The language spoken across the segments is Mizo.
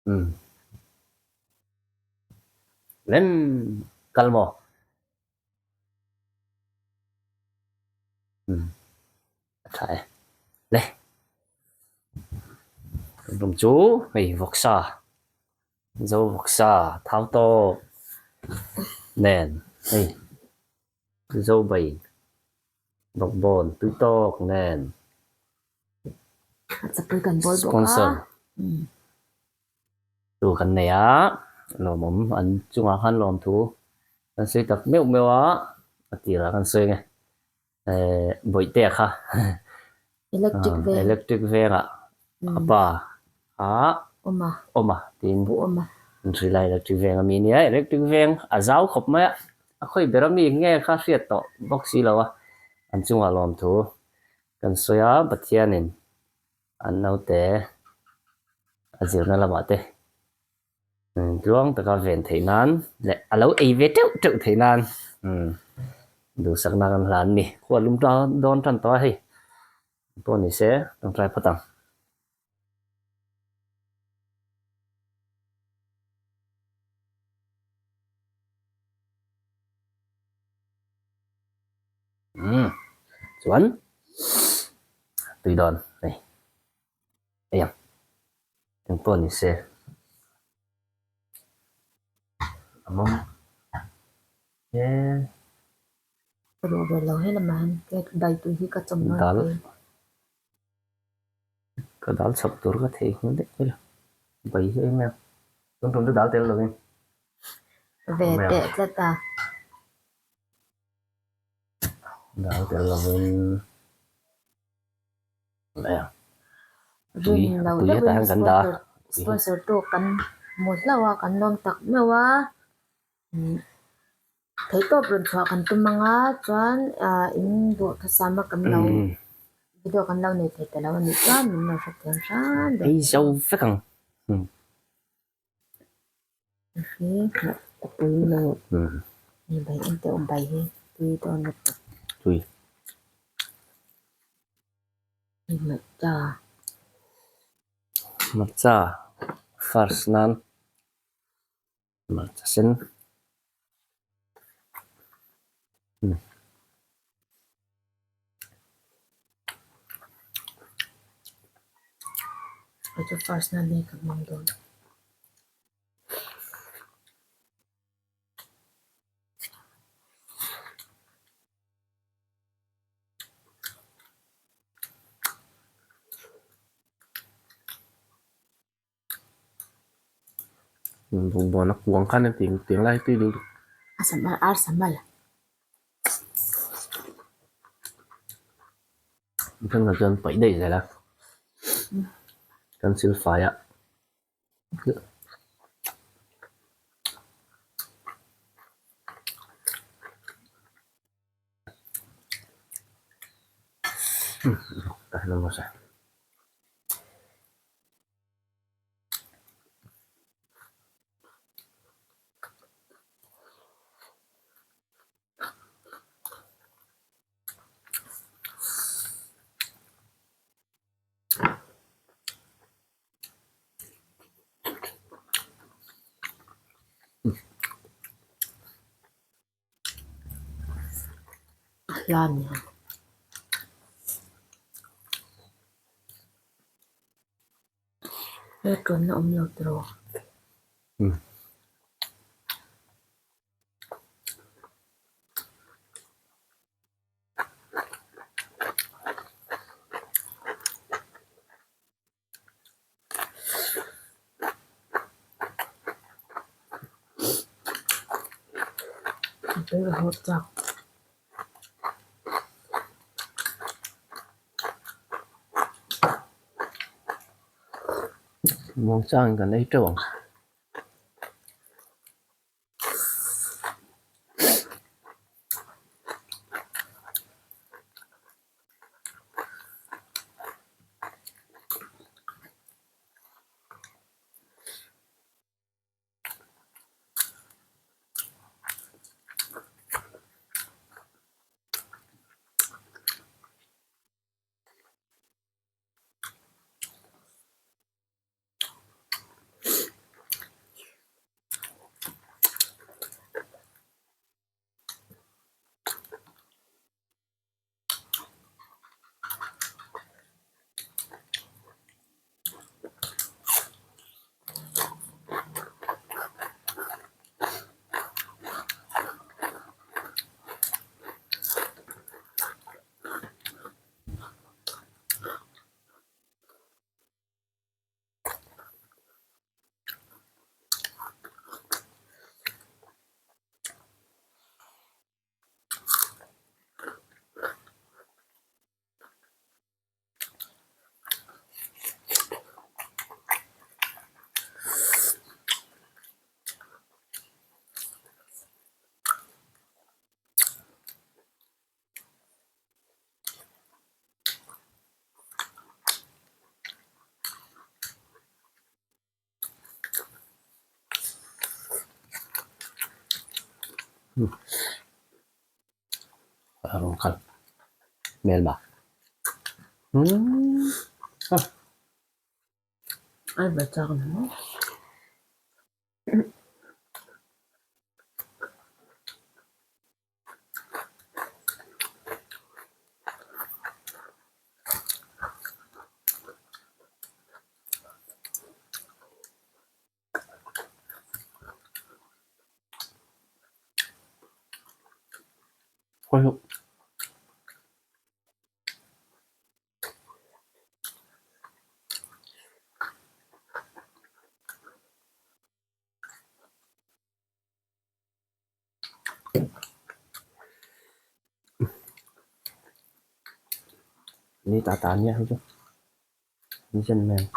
Umm. Lem kal maw? Umm. A tha e. Le. Tum chu hei vawksa zo vawksa thau tawk nen hei zo bai bawkbawn tui tawk nen sponsor tu kan nei a lawmawm an chungah khan lawmthu kan sawi tak meuh meuh a a tirah kan sawi ang e. Eh Bawihtea kha Electric veng Electric vengah a pa a awm a awm a tiin pu awm a an hrilh a electric veng a mi nia electric veng a zau khawp mai a a khawi ber a mi nge kha hriat tawh bawk si lo a an chungah lawmthu kan sawi a Pathianin an naute a zirna lamah te Tluang taka ven theih nan leh a lo ei ve teuh teuh theih nan duhsakna kan hlan a ni. Khua lum dawn tan tawh a hei pawh ni se tawngtai phawt ang. Umm chuan tui dawn hei. Ei ang. Eng pawh ni se. A mawm he. Ka duh ve lo he lamah hian cake bai tui hi ka chawm nawn Dal. thei. Ka dal chhawp tur ka thei nghal daih mai lo. Bai hi ei mai ang. Tun tum chu dal tel lovin. Ve teh tlat a. Dal tel lovin. Rin lo deuhin sponsor sponsor tu kan hmu hlauh a kan lawm tak meuh a theihtawp rawn chhuah kan tum ang a chuan ah in duhthusam a kan lo video kan lo nei thei ta lo a nih chuan min lo hrethiam hram dawn Ei zo vek ang. Hi hmuh a pui lo ni bai en teh bai hi tui dawn lutuk. Tui. Hmarcha. Hmarcha first nan hmarcha sen. Kei chu first nan hi ka hmang dawn. Bawkbawn a kuang khan a tih tiang lai tui duh A sam a ar sam a la. Thenkhat chuan paih daih zel a kan silfai a. A hla nia. He tawnna awm lo tiraw? Tui ka hawp chak. Muangchangin kan ei teuh ang. A rawn kal hmel mah. Umm. Ai va chak ni maw. Ni ta ta nia hei chu ni chen mai ang.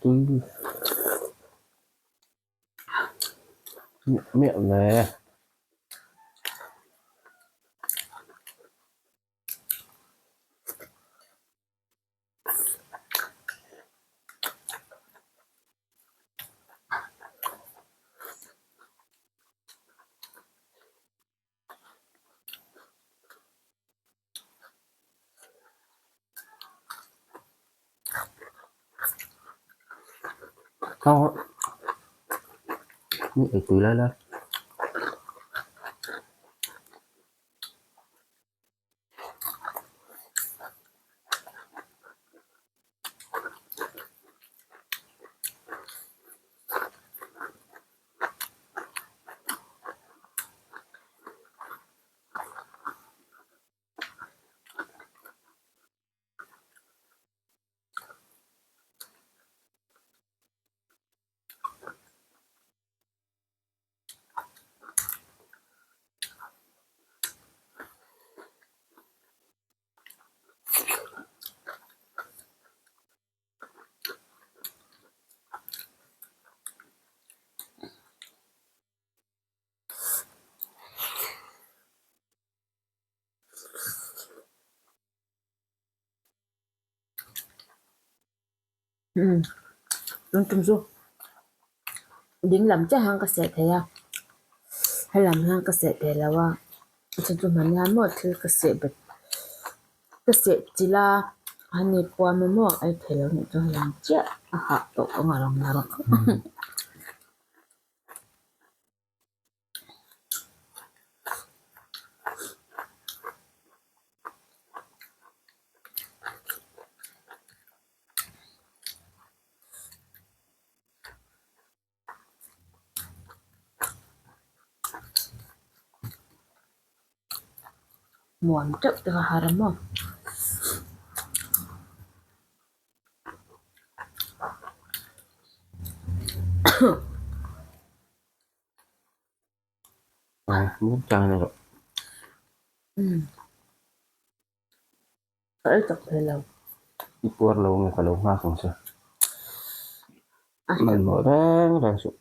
Tui miah ve. Ei tui lai lai. Tun tum chu ding lam chiah hian ka seh thei a helam hian ka seh thei lo a chu chu hman hian maw thil ka seh bet ka seh chilh a hani puam emaw a ei thei lo nih chuan helam chiah a hah tawh ang a rawn la rawh. Muan teuh te kha har a maw. Ka ei tak thei lo. I puar lo nge ka lo nghak ang che. Hmanhmawh reng reng suh.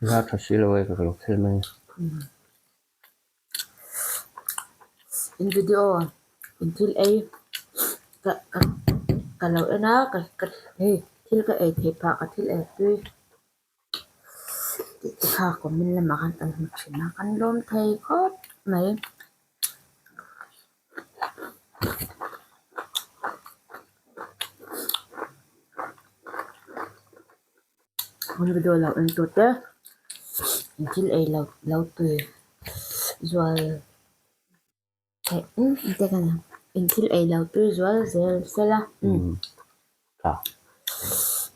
La tha si lo e ka lo khel mai. In video in thil ei ka ka ka lo en a ka ka hei thil ka ei theih phah ka thil ei tui tih te kha comment lamah khan kan hmu thin a kan lawm thei khawp mai. An video lo en tur te an thil ei lo lo tui zual theih te ka ni in thil ei lo tui zual zel sela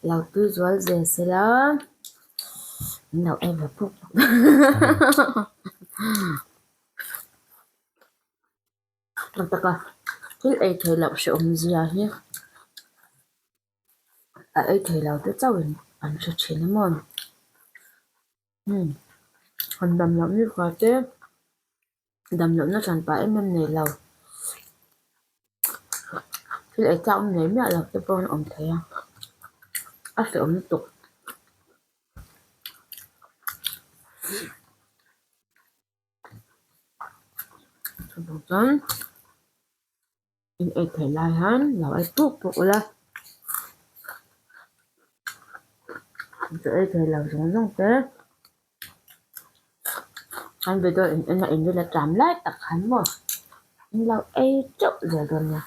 lo tui zual zel sela an lo ei ve puk puk a taka thil ei theih loh hrehawm zia hi. A ei thei lo te chauhin an hre thin a maw umm han dam loh ni kha te dam loh na hran pah em em nei lo thil ei chak nei miah lo te pawh an awm thei a a hrehawm lutuk. Chuvang chuan. In ei theih lai hian lo ei puk puk ula chaw ei thei lo zawng zawng te an video in en a in rin a tam lai tak khan maw in lo ei teuh zel dawn nia.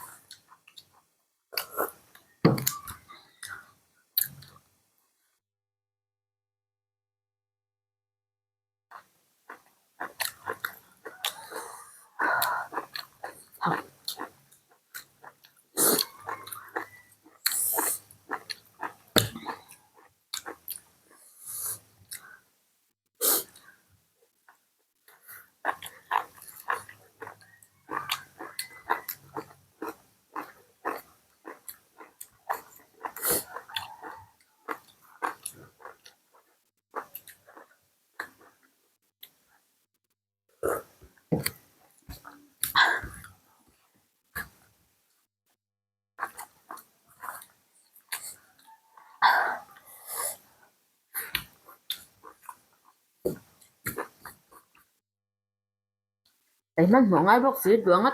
Ei hmanhmawh ngai bawk si duh ang a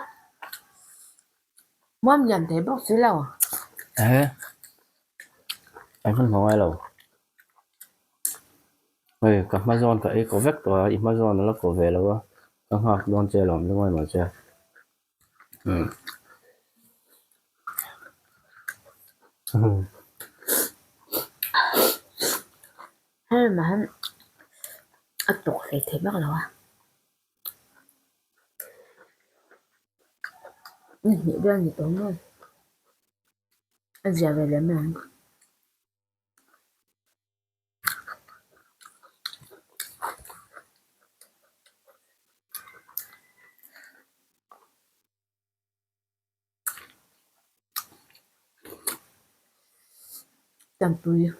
muam lian thei bawk si lo. Ehe ei hmanhmawh ngai lo. Hei ka hma zawn ka ei ko vek tawh a i hma zawn a la ko ve lo a ka nghak dawn che alawm lungawi mai che. Hei mah hian a tawk hlei thei vak lo a. Ni hnih vel ni tawh maw a zia ve leh mai ang. Tantui.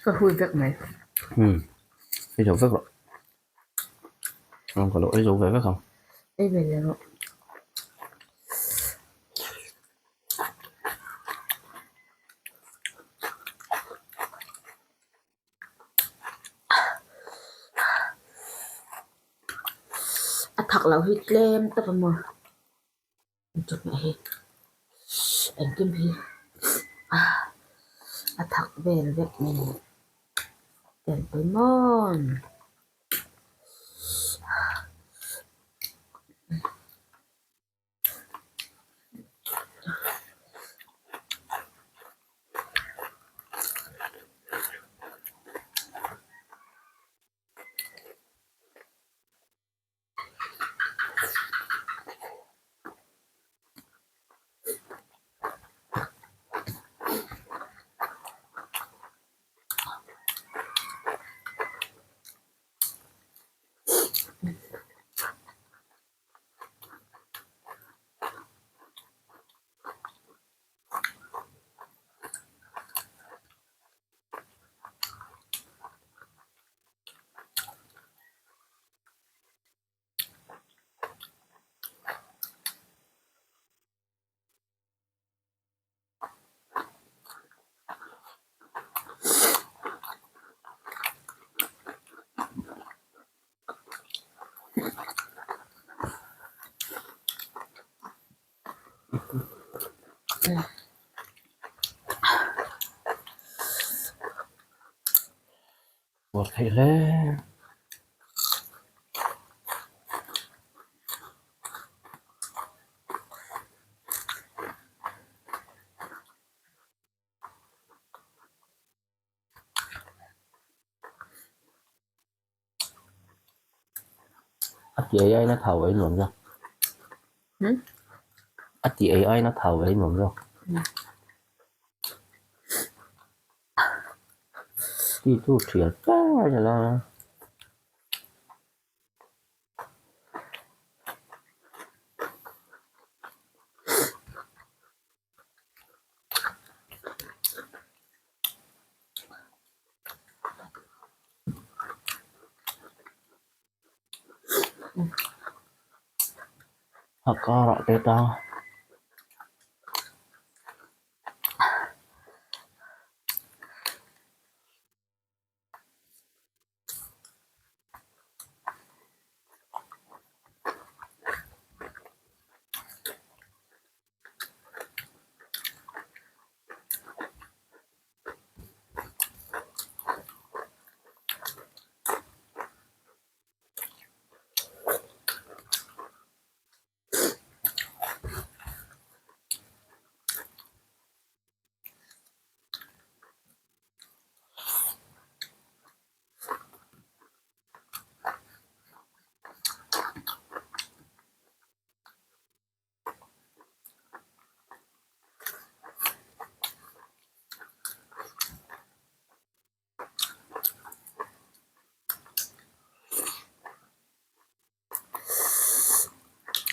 Ka hui vek mai. Umm ei zo vek rawh. Ka lo ei zo ve vek ang. Ei ve leh rawh. A thak loh hi tlem tak a maw chawhmeh hi engkim hi a thak vel vek mai a ni tel maw. Puar theih hle. A ti ei aiin a thau ei nuam zawk. A ti ei aiin a thau ei nuam zawk. Ti chu thial ber a ni lo. A karah te tang a.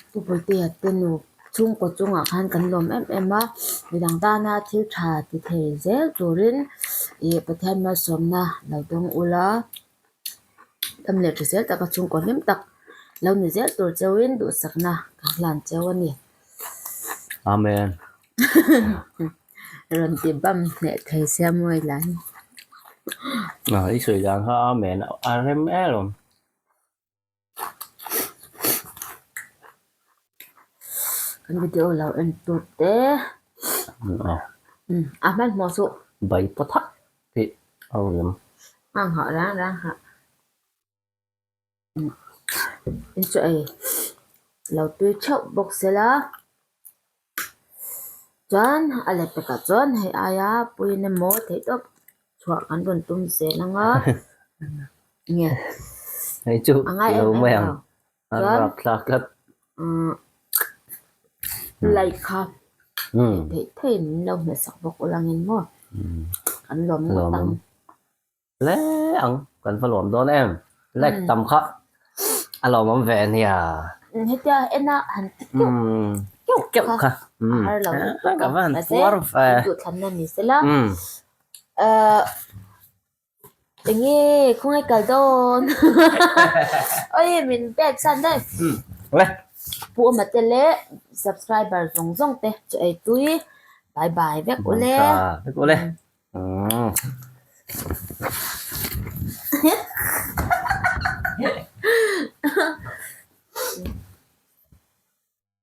Pu Puitea te nu chhungkaw chungah khan kan lawm em em a, midang tana thil tha ti thei zel turin ih Pathian malsawmna lo dawng ula, dam leh tha zel taka chhungkaw hlim tak lo ni zel tur chauhin duhsakna ka hlan cheu a ni. Amen. Rawn ti bam hneh thei sia mawi lai. I sawi dan kha Amen a rem em awm. Kan video lo en tur te. A hmanhmawh suh. Bai paw thak tih a awm. Nghak hah rang rang hah. In chu ei lo tui theuh bawk sela chuan a let takah chuan hei aia puiin emaw theih tawp chhuah kan rawn tum zel ang a nge Hei chu a ngai lo em em mai ang lo a chuan rap thlak tlat umm like kha theih theih in lo hmet sak bawk ula ngin maw kan lawm ngawt ang. Hle ang, kan va lawm dawn em? Like tam kha a lawmawm ve a nia. Hetia en a han ti keuh keuh keuh kha a har lo lutuk a, mahse in duhthlanna ni sela. Enge khawngaih kal dawn oi min pek san daih. Pu Awma te leh subscriber zawng zawng te chu ei tui bye bye vek ule. Vek ule.